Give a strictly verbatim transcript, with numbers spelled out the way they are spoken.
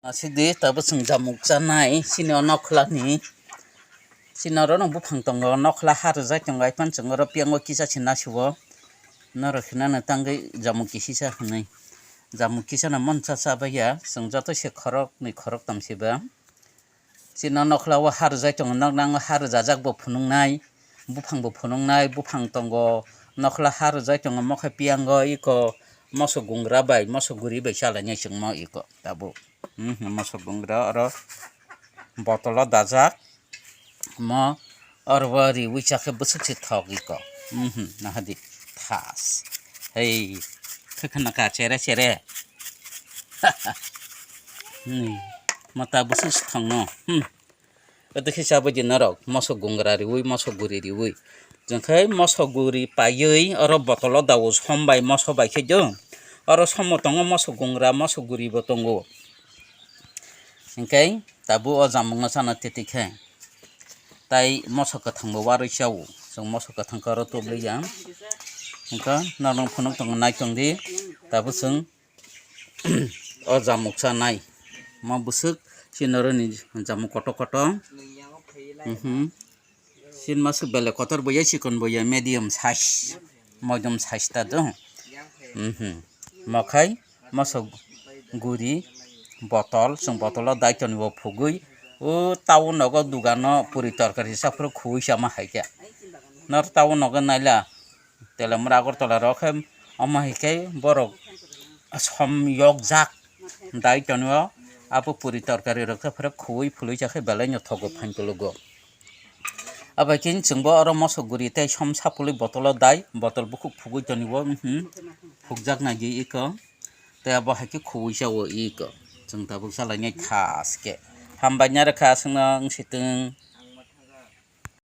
Nasikdi, tabuk chwng jamuk chanai, chini o nokhlani. Chini oro no buphang tongo, nokhla ha rwjak tongo, iphano chwng oro piyango kisa se nasigo. Norok hinano tangwi jamuk kisisa hwnwi. Jamuk kisano monsa chabaiya, chwng joto se khoroknwi khoroktam se ba. Chini o nokhla o ha rwjak tongo, nok nango ha rwjajak bo phunuknai, buphang bo phunuknai, buphang tongo, nokhla ha rwjak tongo, mokhe piyango iko moso gungra bai, moso guri bai chalainai chwngmo iko tabuk. Mhm, moso gungra oro botolo dajak, mo oro bo riwi chakhe bwswk se thok iko. Mhm, nahadi thas. Hei, khe khna ka chere chere. Hmm, mata bwswk se thangno. Hmm. Ado khe chabwi di norok, moso gungra riwi, moso guri riwi. Jengkhai moso guri paiwi, oro botolo dao som bai, moso bai khe do. Oro somo tongo moso gungra, moso guri bo tongo. Hinkhe tabuk o jamungno chana titi khe. Tai moso kwthang bo warwi chao. Chwng moso kwthang khe oro tubliya. Hinkhe norok phunuk tongo nai tongdi. Tabuk chwng o jamuk chanai. Mo bwswk chini oroni jamuk kotor kotor. Mhm. Chini masuk belai kotor bo ya, chikon bo ya, medium size, medium size ta do. Mhm. Mokhai moso guri botol, chwng botolo dai tonwi bo phugwi o town nogo dugano puri torkari sa phuru khuwi sama hai khe. Nor town nogo naila Telamura Agartala rok khe omo hai khe borok som yokjak dai tonwi o abo puri torkari rok khe phuru khuwi phulwi sa khe belai no thogo phan kulugo. Abai khe chwngbo oro moso guri tei som sapului botolo dai, botol bukhuk phugwi tonibo, mhm, phukjak nai di iko. Tei abo hai khe khuwi chao iko. Chwng tabuk chalainai thas khe. Hambai nai rwkha chwngno wng si twng.